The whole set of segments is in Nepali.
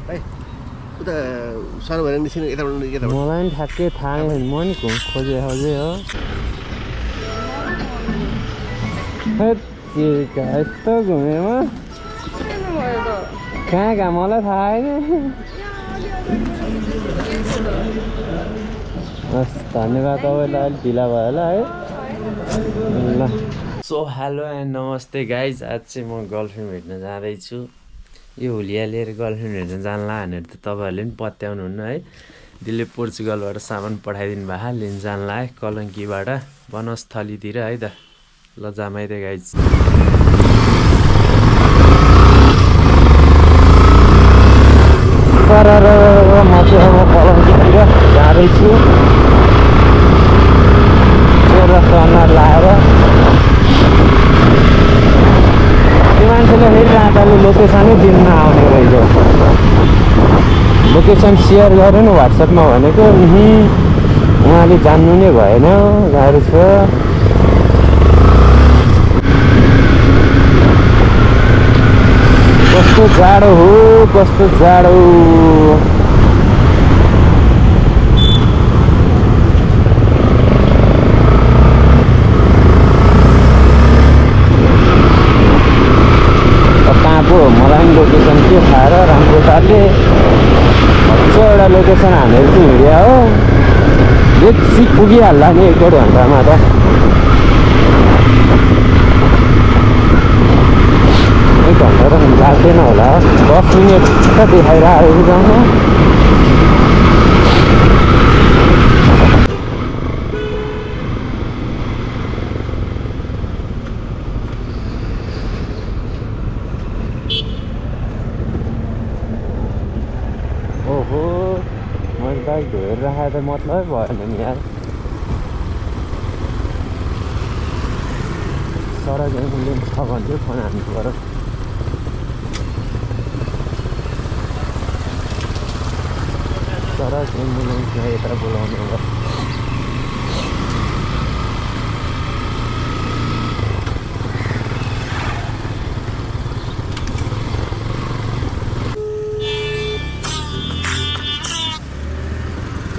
उता सानो भएर निस्किनु यताबाट मलाई पनि ठ्याक्कै थाहा छैन म नि खोजे हो यस्तो घुमेमा कहाँ मलाई थाहा छैन हस् धन्यवाद तपाईँलाई अलिक ढिला भयो होला है ल सो हेलो एन्ड नमस्ते गाइज आज चाहिँ म गर्लफ्रेन्ड भेट्न जाँदैछु यो हुलिया लिएर गर्लफ्रेन्ड भेट्न जानला भनेर त तपाईँहरूले पनि पत्याउनुहुन्न है दिल्ली पोर्चुगलबाट सामान पठाइदिनु भएको लिन जानला है कलङ्कीबाट वनस्थलीतिर है त ल जामाइदे गाइज म चाहिँ अब कलङ्कीतिर जाँदैछु अनुहार लाएर त्यो मान्छेले फेरि राताले लोकेसनै दिन्न आउने रहेछ लोकेसन सेयर गरेर नि व्हाट्सएपमा भनेको उहाँले जान्नु नै भएन गाह्रो छ कस्तो जाडो हो कस्तो जाडो मलाई पनि लोकेसन के थाहा र राम्रो तालले एउटा लोकेसन हानेर चाहिँ हिँड्या हो बेसी पुगिहाल्ला नि 1-1.5 घन्टामा त 1 घन्टा त लाग्दैन होला 10 मिनट त देखाइरहेको जाउँ ओहो मैले बाइक धोएर राखेर त मतलबै भएन नि यार सडक एम्बुलेन्स छ भने फोन हान्नु पर्यो सडक एम्बुलेन्समा यता बोलाउनु होला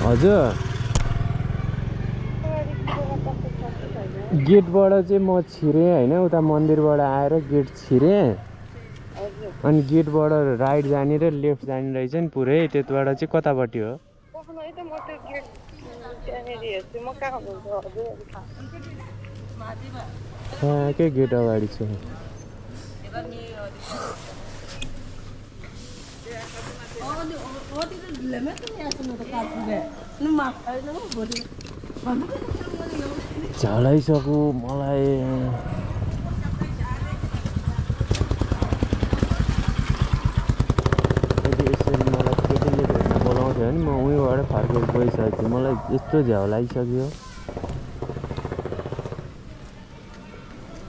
हजुर गेटबाट चाहिँ म छिरेँ होइन उता मन्दिरबाट आएर गेट छिरेँ अनि गेटबाट राइट जाने र लेफ्ट जाने रहेछ नि पुरै त्यतिबाट चाहिँ कतापट्टि हो के गेट अगाडि छ झलाइसक्यो मलाई यसरी मलाई केटीले भेट्न बोलाउँथ्यो भने म उहीँबाट फर्केर गइसकेको थिएँ मलाई यस्तो झ्याउ लागिसक्यो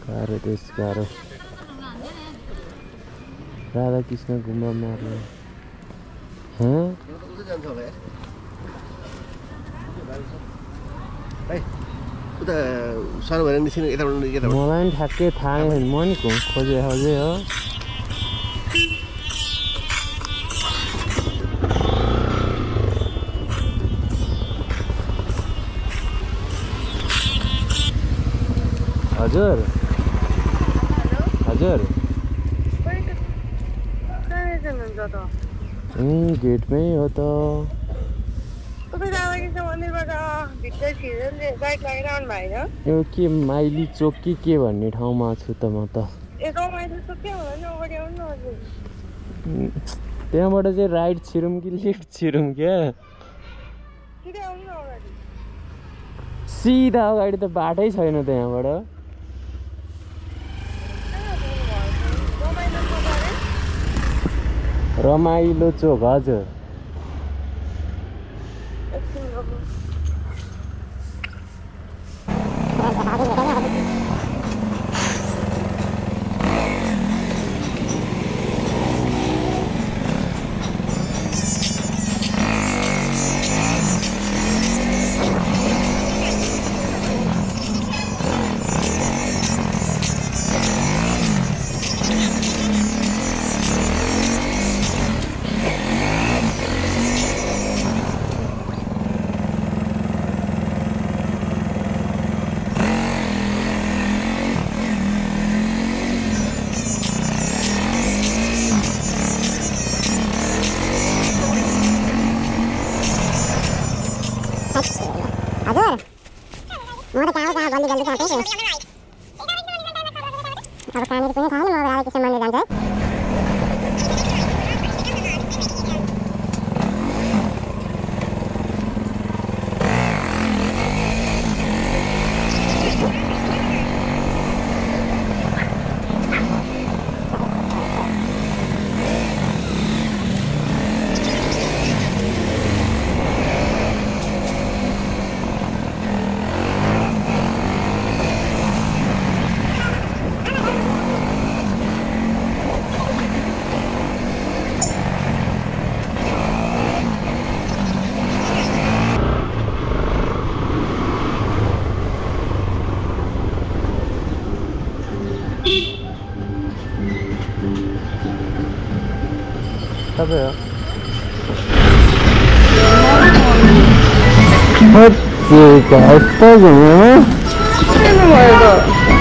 गाह्रो त्यस गाह्रो राधाकृष्ण गुम्बा मार्नु उता सानो भएर निस्किनु यताबाट मलाई पनि ठ्याक्कै थाहा छैन म नि खोजे हो हजुर हजुर गेटमै हो त यो के माइली चोक के भन्ने ठाउँमा छु त म त त्यहाँबाट चाहिँ राइट छिरौँ कि लेफ्ट छिरौँ क्या सिधा अगाडि त बाटै छैन त्यहाँबाट रमाइलो चोक हजुर हजुर म त कहाँ गल्ली गल्ली जान्छु अब कहाँनिर पनि थाहा नि म राधाकृष्ण मन्दिर जान्छ है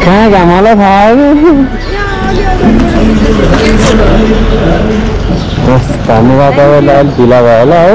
कहाँ गयो मलाई थाहा धन्यवाद तपाईँलाई अलिक ढिला भयो होला है